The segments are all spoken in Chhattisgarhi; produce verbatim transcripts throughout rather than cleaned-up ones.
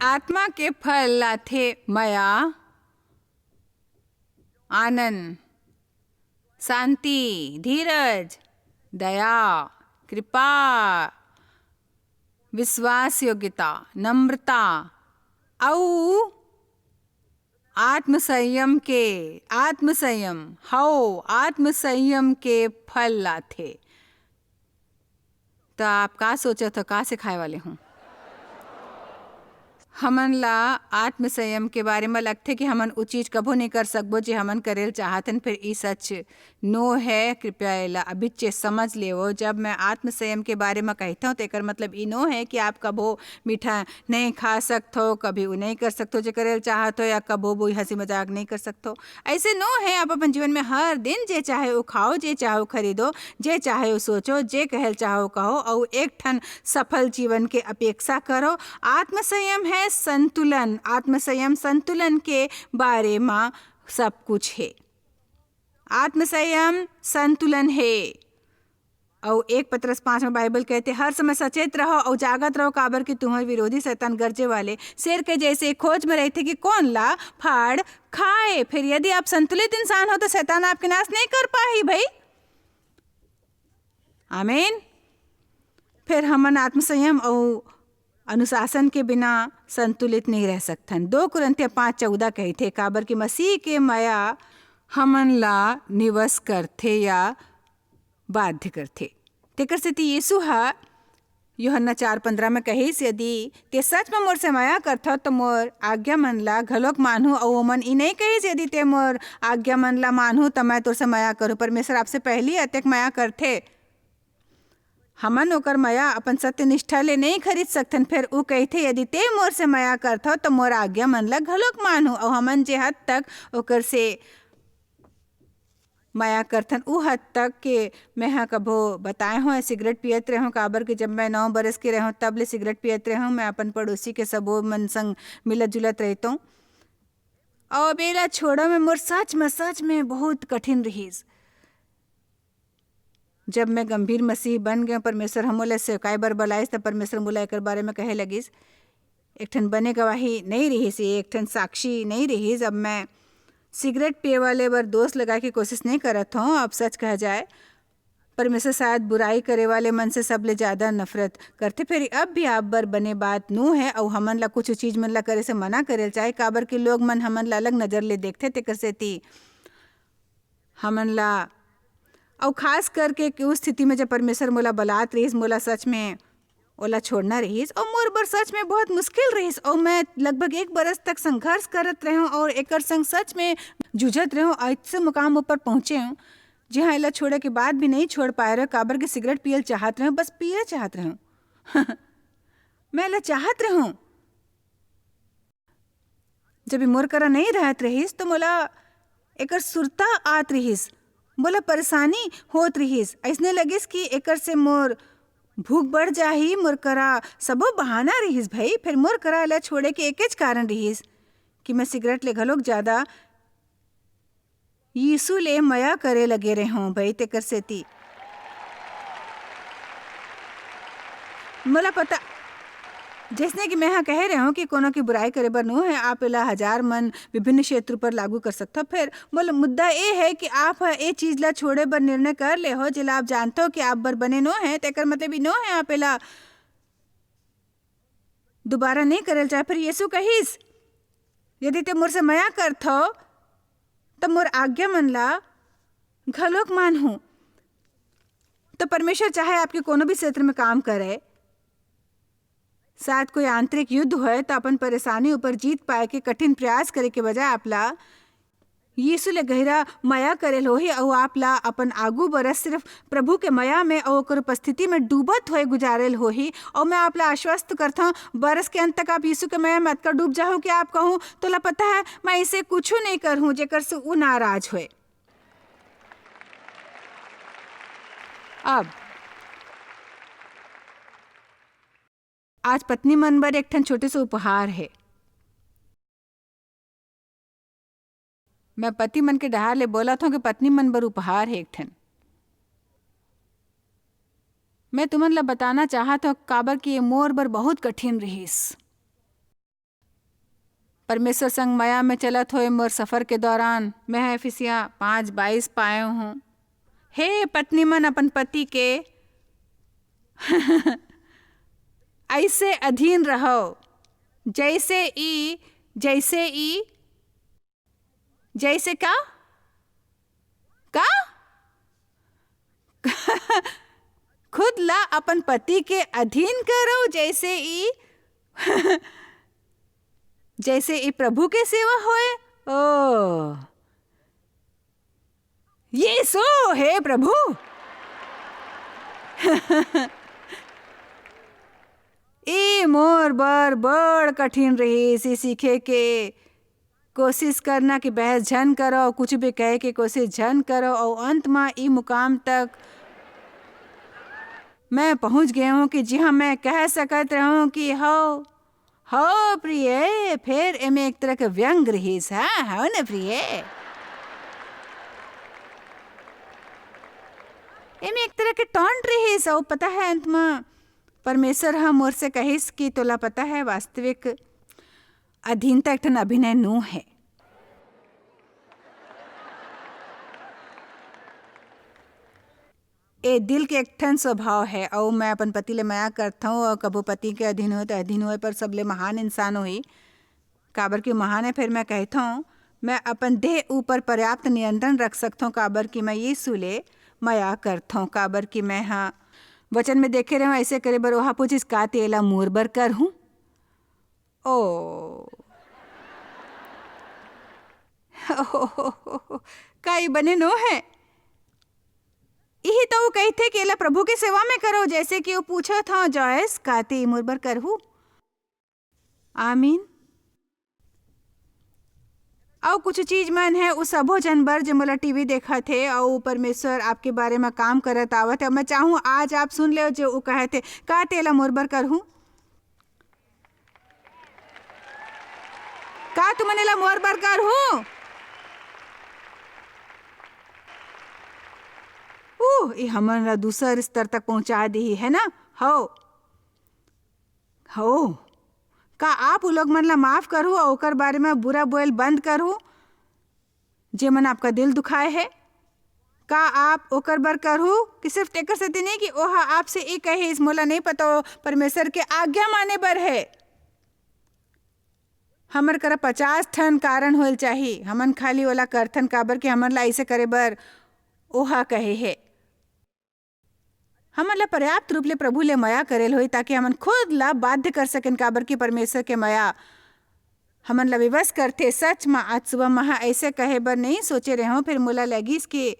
आत्मा के फल लाथे मया, आनंद, शांति, धीरज, दया, कृपा, विश्वास योग्यता, नम्रता, अउ आत्मसंयम के, आत्मसंयम, हव, आत्मसंयम के फल लाथे। त आप का सोचत हो, का सिखाए वाले हूँ? हमन ला आत्मसंयम के बारे म लगथे कि हमन उ चीज कभो नइ कर सकबो, जे हमन करे ल चाहत हन, फेर ई सच नो है। कृपया एला अभिच्चे समझ लेवो। जब मैं आत्मसंयम के बारे म कहथौं, त एकर मतलब ई नो है कि आप कभो मीठा नइ खा सकथो, कभी उ नइ कर सकथो, जे करे ल चाहत हो, या कभो भी हंसी मजाक नइ कर सकथो। ऐसे नो है, आप अपन जीवन में हर दिन जे चाहे उ खाओ, जे चाहे उ खरीदो, जे चाहे उ सोचो, जे कहे ल चाहो कहो, अउ एक ठन सफल जीवन के अपेक्षा करो। आत्मसंयम है संतुलन, आत्मसंयम संतुलन के बारे म सब कुछ हे। आत्मसंयम संतुलन हे। अउ एक पतरस पाँच में बाइबल कहथे, "हर समय सचेत रहो अउ जागत रहो, काबर कि तुम्हर विरोधी शैतान गरजे वाले शेर के जैसे खोज में रहिथे कि कोन ला फाड़ खाए।" फेर यदि आप संतुलित इंसान हो, त शैतान आपके नाश नइ कर पाही, भई। आमीन। फेर हमन आत्मसंयम अउ अनुशासन के बिना संतुलित नइ रह सकथन। दो कुरिन्थिया पाँच चौदह कहिथे, "काबर कि मसीह के मया हमन ला निवस करथे या बाध्य करथे।" तेकर सेती यीशु ह यूहन्ना चार पन्द्रह में कहिस, "यदि ते सच में मोर से मया करथव, त मोर आज्ञा मन ला घलोक मानहू।" अउ ओमन ई नइ कहिस, "यदि ते मोर आज्ञा मन ला मानहू, त मैं तोर से मया करहूँ।" परमेश्वर आपसे पहिली अतेक मया करथे। हमन ओकर मया अपन सत्यनिष्ठा ले नइ खरीद सकथन। फेर ऊ कहिथे, "यदि ते मोर से मया करथव, त मोर आज्ञा मन ला घलोक मानहू।" अउ हमन जे हद तक ओकर से मया करथन, ऊ हद तक के मेंह कभो बताए हों, सिगरेट पियत रहेंव, काबर कि जब मैं नौ बरस के रहेंव, तब ले सिगरेट पियत रहेंव। मैं अपन पड़ोसी के सबो मन संग मिलत जुलत रहितों। अउ अब एला छोड़े में मोर सच में, सच में बहुत कठिन रिहिस। जब मैं गंभीर मसीही बन गेंव, परमेश्वर ह मोला सेवकाई बर बलाइस, त परमेश्वर मोला एकर बारे में कहे लगिस। एक ठन बने गवाही नइ रिहिस, ये एक ठन साक्षी नइ रिहिस। अब मैं सिगरेट पिए वाले बर दोष लगाए के कोशिश नइ करत हों। अब सच कहा जाए, परमेश्वर शायद बुराई करे वाले मन से सबले ज्यादा नफरत करथे। फेर अब भी आप बर बने बात नो हे, अउ हमन ला कुछ चीज मन ला करे से मना करे ल चाहे, काबर कि लोग मन हमन ला अलग नजर ले देखथे, तेकर सेती हमन ला, अउ खास करके कि उस स्थिति में जब परमेश्वर मोला बलात रहिस, मोला सच में ओला छोड़ना रहिस, अउ मोर बर सच में बहुत मुश्किल रहिस, अउ मैं लगभग एक बरस तक संघर्ष करत रहेंव, अउ एकर संग सच में जूझत रहेंव, अउ ऐसे मुकाम ऊपर पहुँचे हूँ, जिहाँ एला छोड़े के बाद भी नहीं छोड़ पाए रहेंव, काबर के सिगरेट पियल चाहत रहेंव, बस पिए चाहत रहेंव। मैं एला चाहत रहेंव। जब ये मोर करा नइ रहत रहिस, तो मोला एकर सुरता आत रिहिस, मोला परेशानी होत रिहिस। अइसने लगिस कि एकर से मोर भूख बढ़ जाही। मोर करा सबो बहाना रिहिस भई, फेर मोर करा एला छोड़े के एकेच कारण रिहिस कि मैं सिगरेट ले घलोक ज्यादा यीशु ले मया करे लगे रेहों भई, तेकर सेती। मोला पता, जइसने कि मैं ह कहे रेहों कि कोनो के बुराई करे बर नो हे, आप एला हजार मन विभिन्न क्षेत्र पर लागू कर सकथव। फेर मोला मुद्दा ए हे कि आप ह ए चीज ला छोड़े बर निर्णय कर ले हो, जेला आप जानथव कि आप बर बने नो हे, तेकर मतलब ई नो हे आप एला दुबारा नइ करे ल चाहे। फेर यीशु कहिस, "यदि ते मोर से मया करथव, त मोर आज्ञा मन ला घलोक मानहू।" तो परमेश्वर चाहे आपके कोनो भी क्षेत्र में काम करे, शायद कोई आंतरिक युद्ध होए, त अपन परेशानी ऊपर जीत पाए के कठिन प्रयास करे के बजाय आप ला यीशु ले गहिरा मया करे ल होही, अउ आप ला अपन आगू बरस सिर्फ प्रभु के मया में अउ ओकर उपस्थिति में डूबत होए गुजारे ल होही। अउ मैं आप ला आश्वस्त करथौं, बरस के अंत तक आप यीशु के मया में अतका डूब जाहू कि आप कहू, "तोला पता है, मैं इसे कुछू नहीं करहूँ, जेकर से ऊ नाराज होए।" अब आज पत्नी मन बर एक ठन छोटे से उपहार हे। मैं पति मन के डहार ले बोलत हौं कि पत्नी मन बर उपहार हे एक ठन। मैं तुमन ला बताना चाहत हौं, काबर कि ये मोर बर बहुत कठिन रिहिस। परमेश्वर संग मया में चलत होए मोर सफर के दौरान मैं ह इफिसियाँ पाँच बाईस पाए हूँ। हे पत्नी मन, अपन पति के ऐसे अधीन रहो, जैसे ई, जैसे ई, जैसे का? का? खुद ला अपन पति के अधीन करो, जैसे ई, जैसे ई प्रभु के सेवा होए। ओ, यीशु, हे प्रभु। ए मोर बर बड़ कठिन रहिस, ई सीखे के कोशिश करना कि बहस झन करो, कुछ भी कहे के कोशिश झन करो, और अंत में ई मुकाम तक मैं पहुंच गया हूँ कि जिहाँ मैं कह सकत रहूँ कि हो, हो प्रिय, फिर एमे एक तरह के व्यंग रहिस, हाँ, हो न प्रिय? एमे एक तरह के टॉन्ट रहिस, और पता है, अंत में परमेश्वर ह मोर से कहिस कि तोला पता है, वास्तविक अधीनता एक ठन अभिनय नो है। ए दिल के एक ठन स्वभाव है, अउ मैं अपन पति ले मया करथौं, अउ कभू पति के अधीन होए त अधीन होए, पर सबले महान इंसान होही, काबर कि महान है। फिर मैं कहथौं, मैं अपन देह ऊपर पर्याप्त नियंत्रण रख सकथौं, काबर कि मैं यीशु ले मया करथौं, काबर कि मैं ह वचन में देखे रहूं, ऐसे करे बर ओहा पूछिस, "का तेला मोर बर करहूं?" ओ। का ई बने नो है? इही तो वो कहिथे कि एला प्रभु के सेवा में करो, जैसे कि वो पूछत हव, "जॉयस, का ते मोर बर करहू?" आमीन। अउ कुछ चीज मन है, उ सबो जन बर, जे मोला टीवी देखत हे, अउ परमेश्वर आपके बारे में काम करत आवत हे। मैं चाहूँ, आज आप सुन लेव, जे उ कहत हे, "का तेला मोर बर करहू?" का तुमन एला मोर बर करहू? उह, ये हमन ला दूसर स्तर तक पहुंचा दिही, है ना? हो। हो। का आप उ लोग मन ला माफ करहू अउ ओकर बारे में बुरा बोयल बंद करहू, जे मन आपका दिल दुखाए हे? का आप ओकर बर करहू कि सिर्फ तेकर सेती नहीं कि ओहा आपसे ए कहिस, "मोला नहीं पता, ओ परमेश्वर के आज्ञा माने बर हे"? हमर करा पचास ठन कारण होयल चाही, हमन खाली ओला करथन काबर कि हमन ला ऐसे करे बर ओहा कहे हे। हमन ला पर्याप्त रूप ले प्रभु ले मया करेल होई, ताकि हमन खुद ला बाध्य कर सकेन, काबर कि परमेश्वर के मया हमन ला विवश करथे। सच म, आज सुबह म ह ऐसे कहे बर नहीं सोचे रेहों, फिर मोला लगिस कि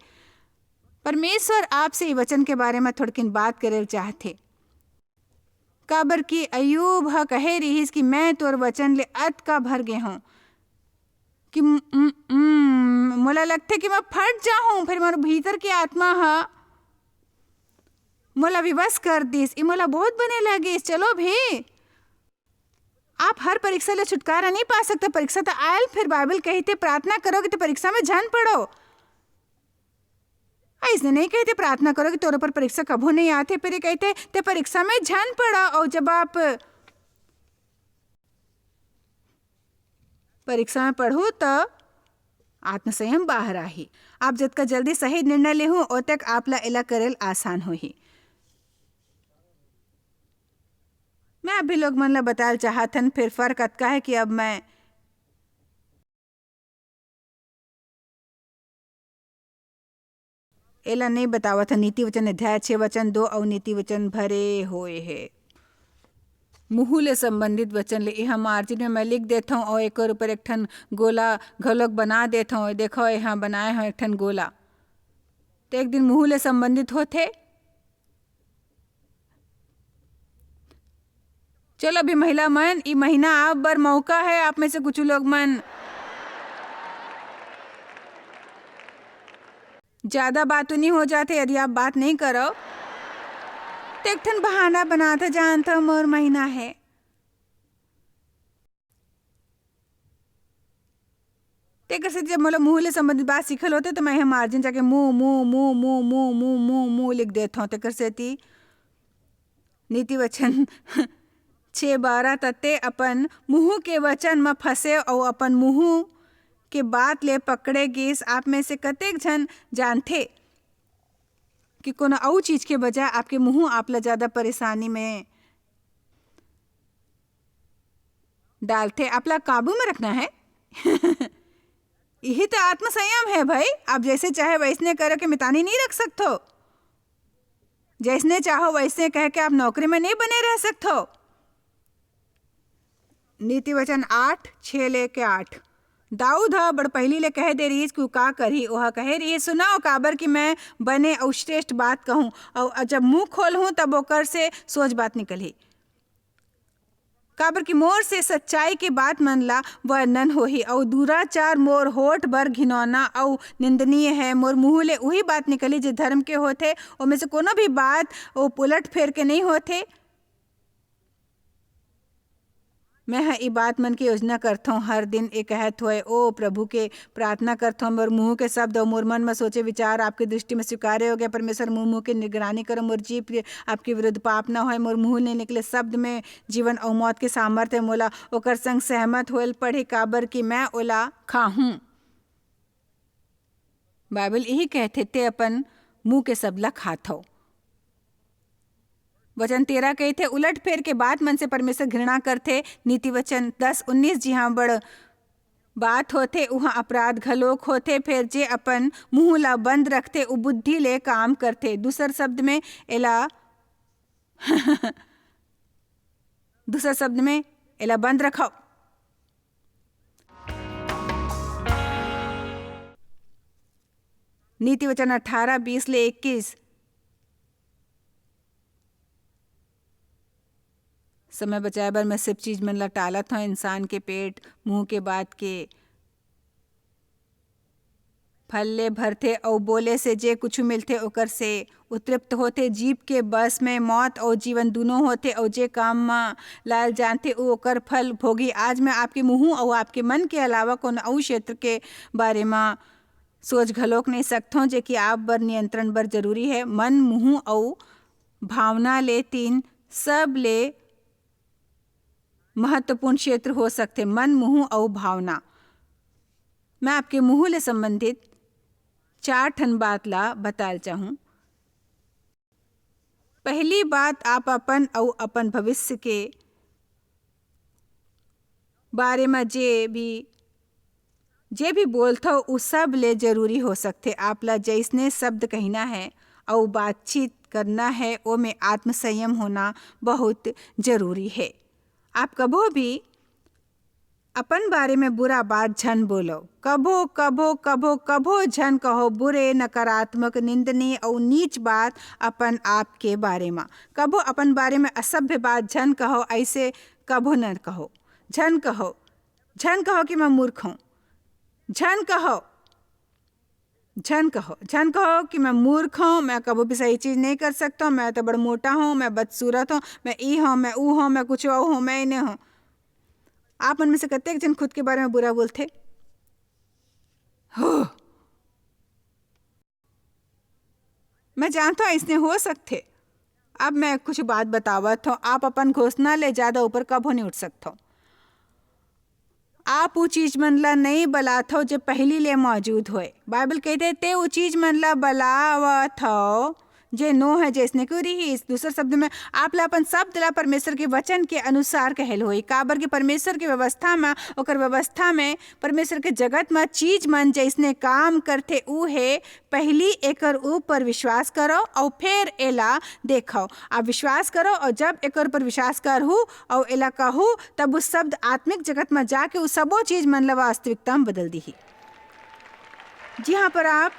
परमेश्वर आपसे ई वचन के बारे म थोड़किन बात करेल चाहथे। काबर कि अय्यूब ह कहे रिहिस कि मैं तोर वचन ले अतका भर गे हूँ कि म-, म-, म-, मोला लगथे कि मैं फट जाहूँ, फिर मोर भीतर के आत्मा ह मोला विवश कर दिस। ई मोला बहुत बने लगिस। चलो भी, आप हर परीक्षा ले छुटकारा नहीं पा सकते। परीक्षा तो आयल, फिर बाइबल कहिथे, "प्रार्थना करोगे तो परीक्षा में झन पड़ो।" अइसने नहीं कहिथे, "प्रार्थना करोगे, तोर ऊपर परीक्षा कभू नहीं आथे।" फिर ये कहिथे, "ते परीक्षा में झन पड़ो।" और जब आप परीक्षा में पढ़हू, त आत्मसंयम बाहर आही। आप जतका जल्दी सही निर्णय लेहू, ओतक आप ला एला करेल आसान होही। मैं अभी लोग मन ला बतायल चाहत हन, फिर फर्क अतका है कि अब मैं एला नहीं बतावत हन। नीति वचन अध्याय छे वचन दो अउ नीति वचन भरे होए हे। मुहू ले संबंधित वचन ले एहा मार्जिन में मैं लिख देथौं अउ एकर ऊपर एक ठन गोला घलोक बना देथौं। देखो, एहा बनाए हौं एक ठन गोला। तो एक दिन मुहू ले संबंधित होथे। चलो अभी महिला मन, ई महीना आप बर मौका है, आप में से कुछ लोग मन ज्यादा बातूनी हो जाथे, यदि आप बात नहीं करो, तो एक ठन बहाना बनात हो, "जानत हो, मोर महीना है।" तेकर सेती जब मोला मुंह ले संबंधित बात सीखल होथे, तो मैं ह मार्जिन जाके मुंह, मुंह, मुंह लिख देथौं। तेकर सेती नीति वचन छः बारह, त तें अपन मुहूँ के वचन म फँसेव अऊ अपन मुहूँ के बात ले पकड़े गीस। आप में से कतेक झन जानथे कि कोनो अऊ चीज के बजाय आपके मुहूँ आप ला ज्यादा परेशानी में डालथे? आप ला काबू में रखना है। यही तो आत्मसंयम है भाई। आप जैसे चाहे वैसने करके मितानी नहीं रख सकथो। जैसने चाहो वैसने कह के आप नौकरी में नहीं बने रह सकथो। नीति वचन आठ, छः ले के आठ। दाऊद ह बड़ पहिली ले कह दे रहिस कि ऊ का करही। ओह कहे रहिस, "सुनव, काबर कि मैं बने अऊ श्रेष्ठ बात कहूँ, अऊ जब मुँह खोलहूँ, तब ओकर से सोच बात निकलही। काबर कि मोर से सच्चाई के बात मन ला वर्णन होही, अऊ दुराचार मोर होठ बर घिनौना अऊ निंदनीय है। मोर मुँह ले उही बात निकलही, जे धर्म के होथे, ओमे से कोनो भी बात ओ उलट फेर के नहीं होथे।" मैं ह ई बात मन के योजना करथौं, हर दिन ए कहत होए, ओ प्रभु के प्रार्थना करथौं, मोर मुँह के शब्द अऊ मोर मन म सोचे विचार आपके दृष्टि म स्वीकार्य हो गया। परमेश्वर, मोर मुँह के निगरानी करो, मोर जीभ के आपके विरुद्ध पाप न होए, मोर मुँह ले निकले शब्द में जीवन अऊ मौत के सामर्थ्य हे। मोला ओकर संग सहमत होए ल पड़ही, काबर कि मैं ओला खाहूँ। बाइबल इही कहथे, "तें अपन मुँह के शब्द ला खाथव।" वचन तेरह कहिथे, "उलट फेर के बात मन से परमेश्वर घृणा करथे।" नीति वचन दस उन्नीस, जिहाँ बड़ बात होथे, उहाँ अपराध घलोक होथे। फेर जे अपन मुँह ला बंद रखथे, उ बुद्धि ले काम करथे। दूसर शब्द में एला, दूसर शब्द में एला बंद रखव। नीति वचन अठारह, बीस ले इक्कीस। समय बचाए बर मैं सब चीज मन ला टालत हौं। इंसान के पेट मुंह के बात के फल ले भरथे, अऊ बोले से जे कुछु मिलथे, ओकर से उ तृप्त होथे। जीभ के बस में मौत अऊ जीवन दूनों होथे, अऊ जे काम म लाल जानथे, उ ओकर फल भोगही। आज मैं आपके मुंह अऊ आपके मन के अलावा कोनो अऊ क्षेत्र के बारे म सोच घलोक नहीं सकथौं, जे कि आप बर नियंत्रण बर जरूरी है। मन, मुंह अऊ भावना ले तीन सब ले महत्वपूर्ण क्षेत्र हो सकथे, मन, मुंह अऊ भावना। मैं आपके मुंह ले संबंधित चार ठन बात ला बताल चाहूं। पहली बात, आप अपन अऊ अपन भविष्य के बारे म जे भी, जे भी बोलथव, उ सब ले जरूरी हो सकथे। आप ला जइसने शब्द कहिना है अऊ बातचीत करना है, ओमे आत्मसंयम होना बहुत जरूरी है। आप कभो भी अपन बारे में बुरा बात झन बोलो। कभो, कभो, कभो, कभो झन कहो बुरे, नकारात्मक, निंदनीय अऊ नीच बात अपन आप के बारे म। कभो अपन बारे में असभ्य बात झन कहो, ऐसे कभो न कहो। झन कहो, झन कहो कि मैं मूर्ख हूँ। झन कहो, झन कहो, झन कहो कि मैं मूर्ख हूँ, मैं कभो भी सही चीज नहीं कर सकता हूँ, मैं तो बड़ मोटा हूँ, मैं बदसूरत हूँ, मैं ई हूँ, मैं ऊ हूँ, मैं कुछ अऊ हूँ, मैं इन्हें हूँ। आप मन में से कतेक झन खुद के बारे में बुरा बोलथे? हो, मैं जानता हूँ, इसने हो सकथे। अब मैं कुछ बात बतावत हूँ, आप अपन घोषणा ले ज्यादा ऊपर कभो नहीं उठ सकथो। आप उ चीज मन ला नहीं बलाथव, जे पहली ले मौजूद होए। बाइबल कहथे, "ते उ चीज मन ला बलावत हव, जे नो है, जैसने कि रिहिस।" दूसर शब्द में, आप ला अपन शब्द ला परमेश्वर के वचन के अनुसार कहल होई, काबर के परमेश्वर के व्यवस्था में, ओकर व्यवस्था में, परमेश्वर के जगत में चीज मन जैसने काम करथे, उ हे, पहली एकर ऊपर विश्वास करो अउ फेर एला देखो। आप विश्वास करो अउ जब एकर ऊपर विश्वास करहू अउ एला कहू, तब उ शब्द आत्मिक जगत म जाके उ सबो चीज मन ल वास्तविकता म बदल दिही। जिहाँ पर आप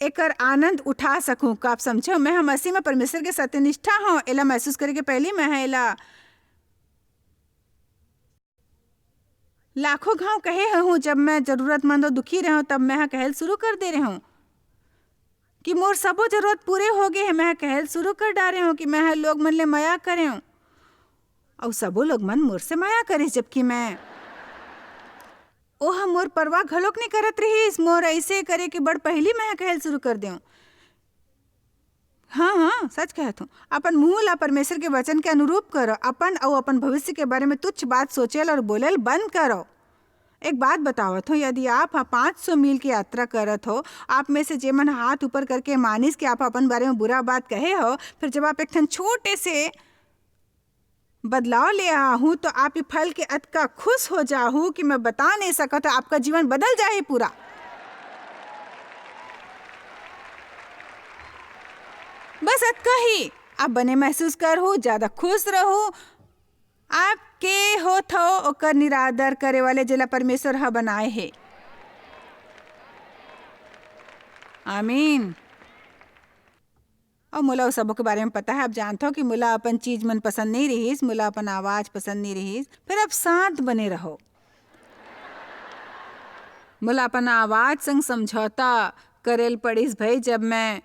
एकर आनंद उठा सकहू। का आप समझो? मैं ह मसीह म परमेश्वर के सत्यनिष्ठा हौं। एला महसूस करे के पहिली मैं ह एला लाखों घांव कहे हूँ, जब मैं जरूरतमंद अउ दुखी रहूँ, तब मैं ह कहल शुरू कर दे रहूँ कि मोर सबो जरूरत पूरे हो गए है। मैं ह कहल शुरू कर डारे हूँ कि मैं ह लोग मन ले मया करे हूँ, अउ सबो लोग मन मोर से मया करे, जबकि मैं, ओह मोर परवाह घलोक नहीं करत रहिस। मोर ऐसे करे के बड़ पहली मैं ह कहल शुरू कर देऊँ। हाँ, हाँ, सच कहत हूँ। अपन मुंह ला परमेश्वर के वचन के अनुरूप करो। अपन अउ अपन भविष्य के बारे में तुच्छ बात सोचेल और बोलेल बंद करो। एक बात बतावत हूँ, यदि आप ह पाँच सौ मील के यात्रा करत हो, आप में से जेमन हाथ ऊपर करके मानिस कि आप अपन बारे में बुरा बात कहे हो, फिर जब आप एक ठन छोटे से बदलाव ले आहू, तो आप ये फल के अतका खुश हो जाहू कि मैं बता नहीं सकत, आपका जीवन बदल जाही पूरा। बस अतका ही। आप बने महसूस करहू, ज्यादा खुश रहू। आप के होत हो ओकर निरादर करे वाले, जेला परमेश्वर ह बनाए हे। आमीन। अउ मोला ओ सबो के बारे में पता है। आप जानथव कि मोला अपन चीज मन पसंद नहीं रहिस, मोला अपन आवाज पसंद नहीं रहिस। फिर आप शांत बने रहो। मोला अपन आवाज संग समझौता करेल पड़िस भाई, जब मैं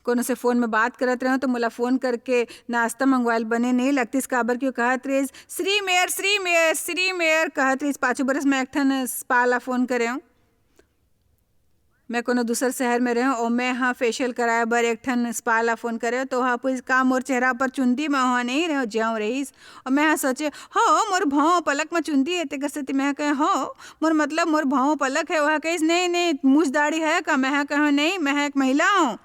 कोनो से फोन में बात करत रहूं तो मोला फोन करके नाश्ता मंगवाइल बने नहीं लगतिस, काबर कि वो कहत रहिस, "Shri mayor, Shri mayor, Shri mayor," कहत रहिस। पाछू बरस मैं एक ठन स्पा ला फोन करे हूं। मैं कोनो दूसर शहर में रहेंव, अउ मैं ह फेशियल कराए बर एक ठन स्पा ला फोन करेंव, तो ओहा पूछिस, "का मोर चेहरा पर चुंदी म ओहा नहीं रहेंव, ज्याँव रहिस?" अउ मैं ह सोचे, "हो, मोर भौं पलक म चुंदी हे," तेकर सेती मैं ह कहेंव, "हो, मोर मतलब मोर भौं पलक हे।" ओहा कहिस, "नहीं, नहीं, मूछ दाढ़ी हे का?" मैं ह कहेंव, "नहीं, मैं ह एक महिला हूँ।"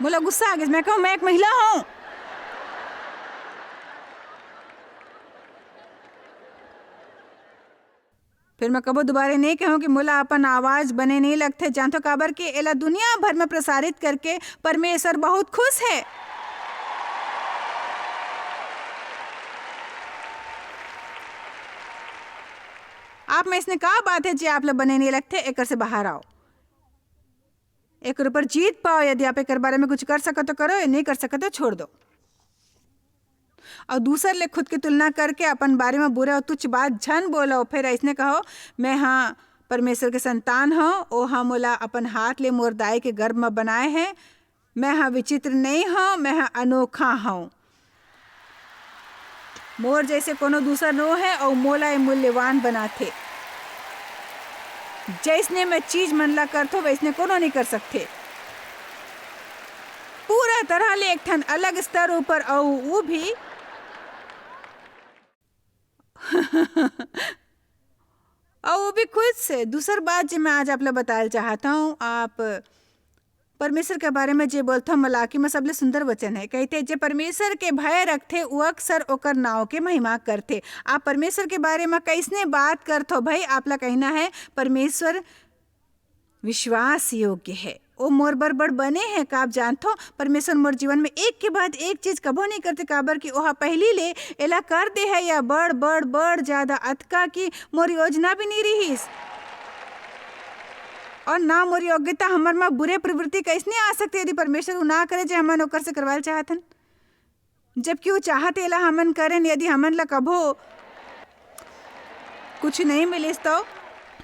मोला गुस्सा आ गिस, मैं कहेंव, "मैं एक महिला हूँ।" फिर मैं कबो दुबारे नहीं कहूँ कि मोला अपन आवाज बने नहीं लगथे। जानथो काबर कि एला दुनिया भर में प्रसारित करके परमेश्वर बहुत खुश है। आप में इसने का बात है जे आप ला बने नहीं लगथे, एकर से बाहर आओ, एकर ऊपर जीत पाओ। यदि आप एकर बारे में कुछ कर सकत हो, करो, या नहीं कर सकत हो, छोड़ दो। अउ दूसर ले खुद के तुलना करके अपन बारे में बुरा अउ तुच्छ बात झन बोलो। फिर अइसने कहो, "मैं ह परमेश्वर के संतान हव, ओह मोला अपन हाथ ले मोर दाई के गर्भ म बनाए हे। मैं ह विचित्र नइ हव, मैं ह अनोखा हव। मोर जइसे कोनो दूसर नो हे अउ मोला ए मूल्यवान बनाथे।" जइसने मैं चीज मन ला करथों, वइसने कोनो नइ कर सकथे। पूरा तरह ले एक ठन अलग स्तर ऊपर, अउ वो भी अउ वो भी खुद से। दूसर बात जे मैं आज आप ला बतायल चाहत हूँ, आप परमेश्वर के बारे में जे बोलथो, मलाकी में सबले सुंदर वचन है, कहते, "जे परमेश्वर के भय रखथे, वो अक्सर ओकर नाव के महिमा करथे।" आप परमेश्वर के बारे में कइसने बात करथो भाई? आप ला कहना है, परमेश्वर विश्वास योग्य है, ओ मोर बर बड़ बने है। का आप जानथो, परमेश्वर मोर जीवन में एक के बाद एक चीज कभो नहीं करथे, काबर कि ओहा पहिली ले एला कर दे है, या बड़, बड़, बड़ ज्यादा, अतका कि मोर योजना भी नहीं रहिस। और ना मोर योग्यता हमर म बुरे प्रवृत्ति कइसने आ सकथे, यदि परमेश्वर उ ना करे, जे हमन ओकर से करवायल चाहत हन। जबकि वो चाहत एला हमन करेन, यदि हमन ला कभो कुछ नहीं मिलिस तो।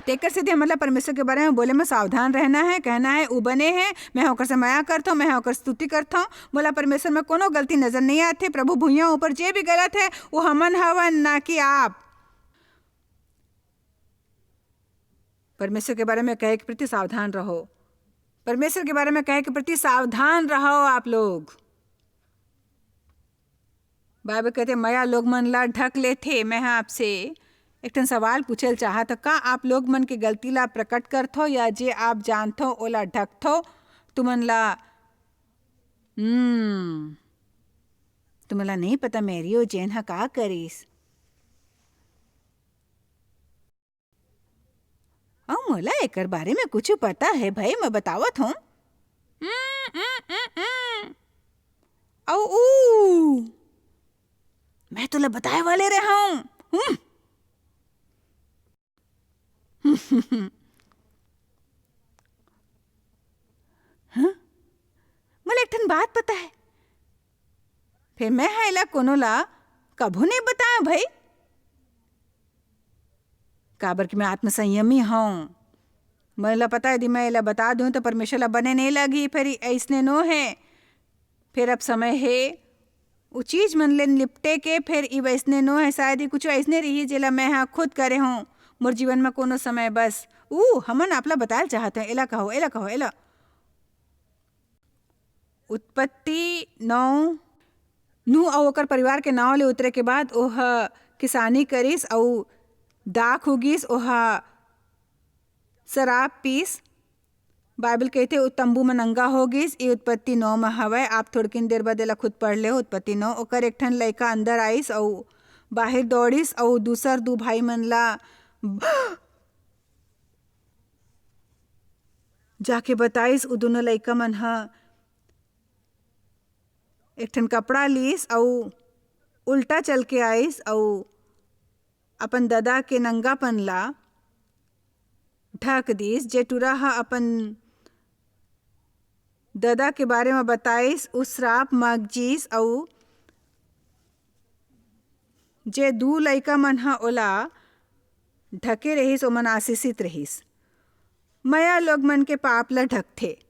तेकर सेती हमन ला परमेश्वर के बारे में बोले में सावधान रहना है, कहना है, "उ बने है, मैं ओकर से मया करथों, मैं ओकर स्तुति करथों, मोला परमेश्वर में कोनो गलती नजर नहीं आथे।" प्रभु भुइयां ऊपर जे भी गलत है, वो हमन हवन, ना कि आप। परमेश्वर के बारे में कहे के प्रति सावधान रहो। परमेश्वर के बारे में कहे के प्रति सावधान रहो आप लोग। बाइबल कहथे, "मया लोग मन ला ढक लेथे।" मैं ह आपसे एक ठन सवाल पूछे ल चाहत हव, का आप लोग मन के गलती ला प्रकट करथव, या जे आप जानथव, ओला ढकथव? तुमन ला, हम्म, तुमन ला नहीं पता, मेरी ओ जेन ह का करिस। अउ मोला एकर बारे में कुछु पता है भाई, मैं बतावत हूँ। उम, उम, उम, उम। अउ ऊ, मैं तोला बताए वाले रहे हूँ। उम। हाँ? मोला एक ठन बात पता है। फिर मैं हा एला कोनो ला कभू नहीं बताया भाई, काबर कि मैं आत्मसंयमी हूँ। मोला पता है, यदि मैं एला बता दूँ, तो परमेश्वर ला बने नहीं लगही। फिर अइसने नो है, फिर अब समय है उ चीज मन ले निपटे के। फिर ई वइसने नो है, शायद ई कुछ अइसने रही, जेला मैं हा खुद करे हूँ। मोर जीवन म कोनो समय बस, ऊ, हमन आपला बतायल चाहत हन, एला कहो, एला कहो, एला। उत्पत्ति नौ, नूह अऊ ओकर परिवार के नांव ले उतरे के बाद ओह किसानी करिस अऊ दाख उगिस, ओह शराब पीस। बाइबल कहिथे, "ओ तंबू म नंगा हो गिस।" ई उत्पत्ति नौ म हवय। आप थोड़किन देर बाद एला खुद पढ़ लेव। उत्पत्ति नौ, ओकर एक ठन लइका अंदर आइस अऊ बाहिर दौड़िस अऊ दूसर दू भाई मन ला जाके बताइस। उ दूनों लइका मन ह एक ठन कपड़ा लीस अऊ उल्टा चल के आइस अऊ अपन ददा के नंगापन ला ढक दीस। जे टूरा ह अपन ददा के बारे म बताइस, उ श्राप म जीस, अऊ जे दू लइका मन ह ओला ढके रहिस, ओमन आशीषित रहिस। मया लोग मन के पाप ला ढकथे।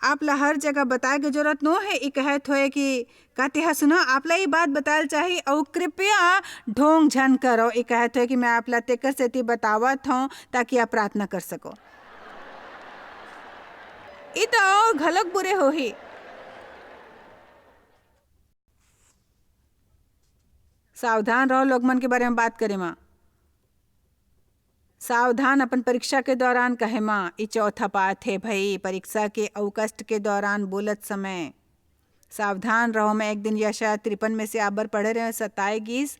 आप ला हर जगह बताए के जरूरत नो हे। ई कहत होए कि का तेहा सुना, आप ला ई बात बतायल चाही, अऊ कृपया ढोंग झन करो। ई कहत होए कि मैं आप ला तेकर सेती बतावत हूँ, ताकि आप प्रार्थना कर सको। ई तो अऊ घलोक बुरे होही। सावधान रहो लोग मन के बारे म बात करे म। सावधान अपन परीक्षा के दौरान कहे म। ई चौथा पाठ हे भई, परीक्षा के अऊ कष्ट के दौरान बोलत समय। सावधान रहो, मैं एक दिन यशया तिरपन में से आबर पढ़े रहे, सताए गीस,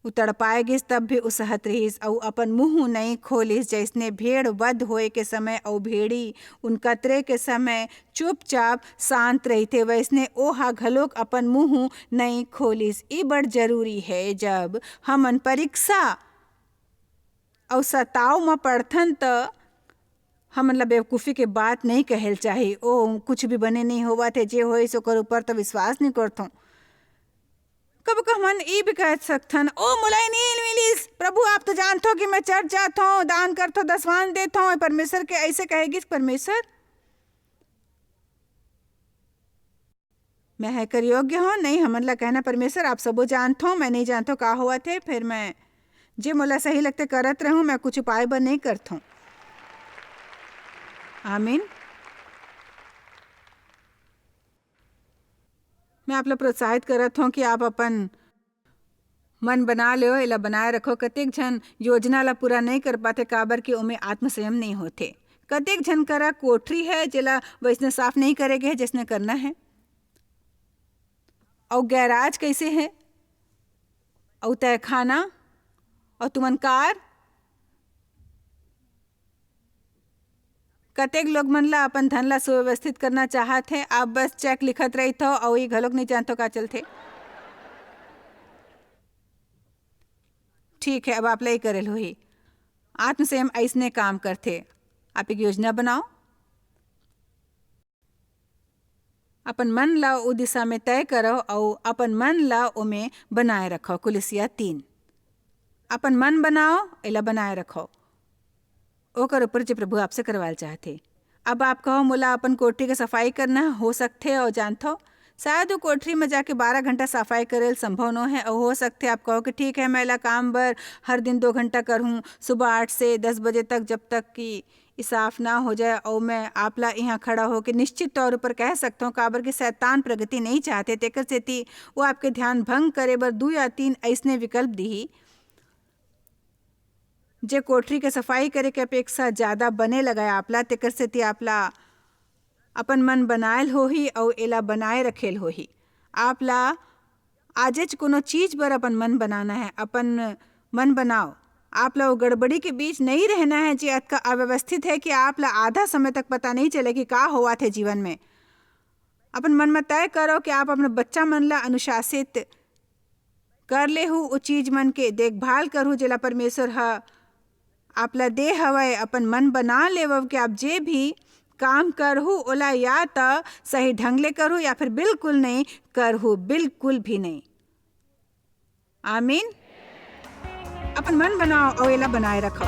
उ तड़पाए गीस, तब भी उ सहत रहिस, अउ अपन मुंह नइ खोलिस, जइसने भेड़ वध होए के समय अउ भेड़ी उन कतरे के समय चुपचाप शांत रहिथे, वइसने ओहा घलोक अपन मुंह नइ खोलिस। ई बड़ जरूरी हे, जब हमन परीक्षा अउ सताव म पड़थन, त हमन ला बेवकूफी के बात नइ कहेल चाही। ओ, कुछ भी बने नइ होवत हे, जे होइस ओकर ऊपर त विश्वास नइ करथों। कब कब हमन ई भी कह सकथन, "ओ, मोला ई नइ मिलिस, प्रभु, आप तो जानथो कि मैं चर्च जाथों, दान करथों, दसवान देथों, परमेश्वर के ऐसे कहेगिस परमेश्वर।" मैं ह एकर योग्य हूँ? नहीं, हमन ला कहना, "परमेश्वर, आप सबो जानथो, मैं नहीं जानथो का होवत हे, फिर मैं जे मोला सही लगथे करत रहूं, मैं कुछ उपाय बर नहीं करथों।" आमीन। मैं आप ला प्रोत्साहित करत हूँ कि आप अपन मन बना लेव, एला बनाए रखो। कतेक झन योजना ला पूरा नहीं कर पाथे, काबर कि ओमे आत्मसंयम नहीं होथे। कतेक झन करा कोठरी है, जेला वैसने साफ नहीं करे गे है, जैसने करना है। अउ गैराज कैसे है? अउ तहखाना? अउ तुमन कार? कतेक लोग मन ला अपन धन ला सुव्यवस्थित करना चाहत हे? आप बस चेक लिखत रहिथव अउ ये घलोक नहीं जानथव का चलथे। ठीक है, अब आप ला ये करेल होही। आत्मसंयम अइसने काम करथे। आप एक योजना बनाओ, अपन मन ला ओ दिशा में तय करव अउ अपन मन ला ओमे बनाए रखव। कुलिसिया तीन। अपन मन बनाओ, एला बनाए रखव। ओकर ऊपर जे प्रभु आपसे करवाल चाहथे। अब आप कहो, "मोला अपन कोठरी के सफाई करना हो सकथे अउ जानथव?" शायद वो कोठरी में जाके बारह घंटा सफाई करेल संभव नो है। अउ हो सकथे आप कहो कि, "ठीक है, मैं एला काम बर हर दिन दो घंटा करहूँ, सुबह आठ से दस बजे तक, जब तक कि ई साफ ना हो जाए अउ मैं आप ला इहाँ खड़ा होके निश्चित तौर ऊपर कह सकथव, काबर कि शैतान प्रगति नहीं चाहथे, तेकर सेती वो आपके ध्यान भंग करे बर दू या तीन अइसने विकल्प दिही, जे कोठरी के सफाई करे के अपेक्षा ज्यादा बने लगय आप ला, तेकर सेती आप ला अपन मन बनायल होही अउ एला बनाए रखेल होही। आप ला आजेच कोनो चीज बर अपन मन बनाना है, अपन मन बनाओ। आप ला वो गड़बड़ी के बीच नहीं रहना है, जे अतका अव्यवस्थित है कि आप ला आधा समय तक पता नहीं चले कि का होवत है जीवन में। अपन मन में तय करो कि आप अपने बच्चा मन ला अनुशासित कर लेहू, ओ चीज मन के देखभाल करहू, जेला परमेश्वर ह आप ला दे हवय। अपन मन बना लेवव कि आप जे भी काम करहू, ओला या त सही ढंग ले करहू या फिर बिल्कुल नहीं करहू, बिल्कुल भी नहीं। आमीन। अपन मन बनाओ अउ एला बनाए रखो।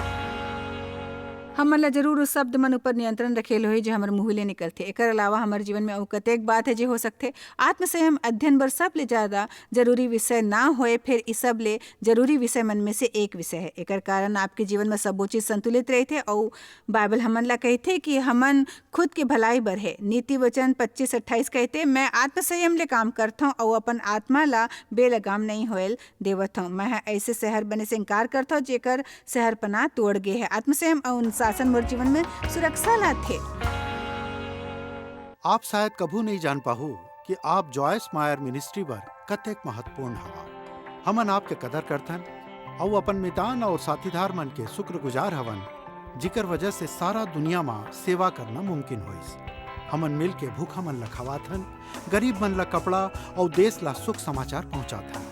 हमन ला जरूर उस शब्द मन ऊपर नियंत्रण रखे ल होही, जो हमर मुंह ले निकलथे। एकर अलावा हमर जीवन में अउ कतेक बात हे, जे हो सकथे। आत्मसंयम अध्ययन बर सबले ज्यादा जरूरी विषय ना होए, फेर इ सब ले जरूरी विषय मन में से एक विषय हे। एकर कारण आपके जीवन में सबो चीज संतुलित रहिथे। अउ बाइबल हमन ला कहिथे कि हमन खुद के भलाई बर हे। नीति वचन पच्चीस अट्ठाईस कहते, "मैं आत्मसंयम ले काम करथौं अउ अपन आत्मा ला बेलगाम नहीं होयल देवत हौं। मैं ह ऐसे शहर बने से इंकार करथौं, जेकर शहरपना तोड़ गे हे।" आत्मसंयम अउ अनुशासन मोर जीवन में सुरक्षा लाथे। आप शायद कभू नहीं जान पाहू कि आप जॉयस मायर मिनिस्ट्री बर कतेक महत्वपूर्ण हवा। हमन आपके कदर करथन अउ अपन मितान और साथीदार मन के शुक्रगुजार हवन, जिकर वजह से सारा दुनिया मा सेवा करना मुमकिन होइस। हमन मिल के भूखा मन ला खवाथन, गरीब मन ला कपड़ा और देश ला सुख समाचार पहुंचाथन।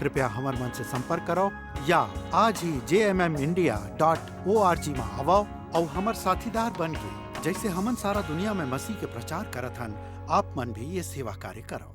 कृपया हमर मन से संपर्क करो या आज ही जे M M India dot O R G मा आवो और हमर साथीदार बन के, जैसे हमन सारा दुनिया में मसीह के प्रचार करत हन, आप मन भी ये सेवा कार्य करो।